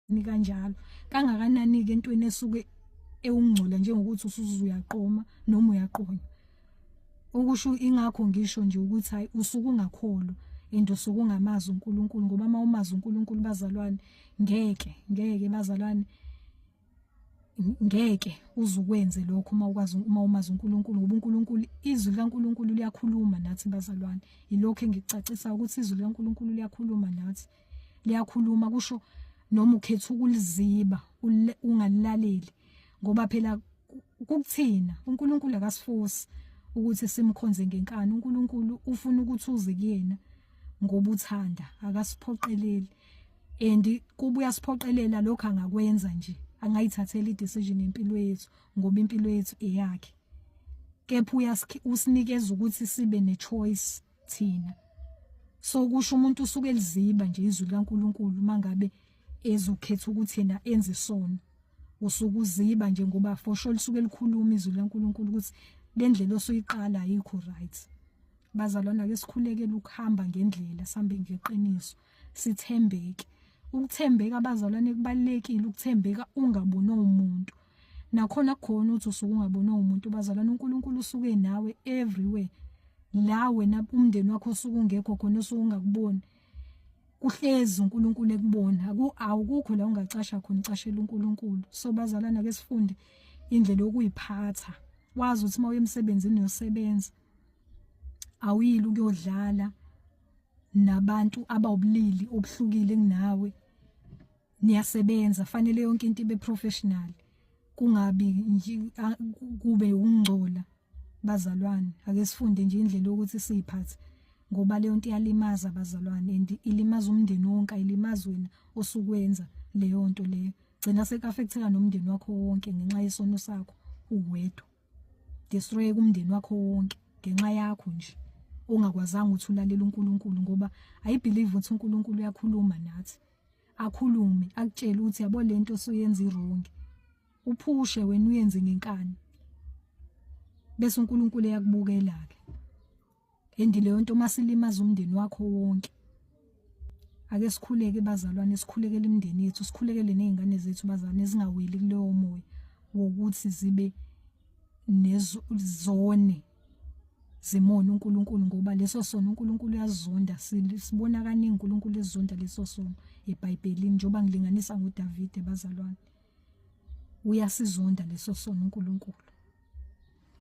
Kanjalo kangakanani ke entweni esuke ewungcola njengokuthi usuze uyaqoma noma uyaqonywa. Okusho ingakho ngisho nje ukuthi hayi, usuke ungakholwa and usuke ungamazi uNkulunkulu, ngoba uma umazi uNkulunkulu, bazalwane, ngeke, ngeke, bazalwane, ngeke uzukwenze lokho uma ukwazi, uma umazi uNkulunkulu, ngoba uNkulunkulu, izwi likaNkulunkulu liyakhuluma nathi, bazalwane. Ilokho engikucacisa ukuthi izwi likaNkulunkulu liyakhuluma nathi, liyakhuluma. Kusho noma ukhetha ukuliziba, ungalilaleli, ngoba phela kukuthina. UNkulunkulu akasifosi ukuthi simkhonze ngenkani. UNkulunkulu ufuna ukuthi uze kuyena ngoba uthanda, akasiphoqeleli. And kuba uyasiphoqelela, lokho angakwenza nje, angayithathela i-decision empilo yethu, ngoba impilo yethu eyakhe, kepha usinikeza ukuthi sibe ne-choice thina. So kusho umuntu usuke eliziba nje izwi likaNkuluNkulu mangabe ezokhetha ukuthi yena enze isono, usuke uziba nje, ngoba for sure lisuke likhuluma izwi likaNkuluNkulu ukuthi le ndlela osuyiqala ayikho right. Bazalwana, ke sikhulekele ukuhamba ngendlela, sihambe ngeqiniso, sithembeke. Ukuthembeka, abazalwane, kubalekile ukuthembeka, ungaboni umuntu. Nakhona kukhona ukuthi usuke ungaboni umuntu, bazalwane, uNkulunkulu usuke nawe everywhere la wena umndeni wakho osuke ungekho khona, osuke ungakuboni. Kuhlezi uNkulunkulu ekubona, awukukho la ungacasha khona, ucashela uNkulunkulu. So bazalwana, ke sifunde indlela yokuyiphatha, wazi ukuthi uma uye emsebenzini uyosebenza, awuyile ukuyodlala nabantu abawubulili obuhlukile kunawe. Niyasebenza, fanele yonke into ibe professional, kungabi nje kube ukungcola. Bazalwane, ake sifunde nje indlela yokuthi siyiphathe, ngoba leyo nto iyalimaza, bazalwane, and ilimaza umndeni wonke. Ayilimazi wena osukwenza leyo nto leyo, gcina seka-affecteka nomndeni wakho wonke ngenxa yesono sakho uwedwa. Destroy umndeni wakho wonke ngenxa yakho nje ongakwazanga ukuthi ulalele uNkulunkulu, ngoba I believe ukuthi uNkulunkulu uyakhuluma nathi, akhulume, akutshele ukuthi yabo lento osuyenza i-wrong, uphushe wena uyenze ngenkani, bese uNkulunkulu eyakubukela ke. And leyo nto masilimaza umndeni wakho wonke. Ake sikhuleke, bazalwane, sikhulekele imindeni yethu, sikhulekele nezingane zethu, bazalwane, zingaweli kuleyo moya wokuthi zibe nezone, zimona uNkulunkulu, ngoba leso sono uNkulunkulu uyazonda. Sibona kaningi uNkulunkulu ezonda leso sono eBhayibhelini, njengoba ngilinganisa ngoDavide, bazalwane. Uyasizonda leso sono uNkulunkulu.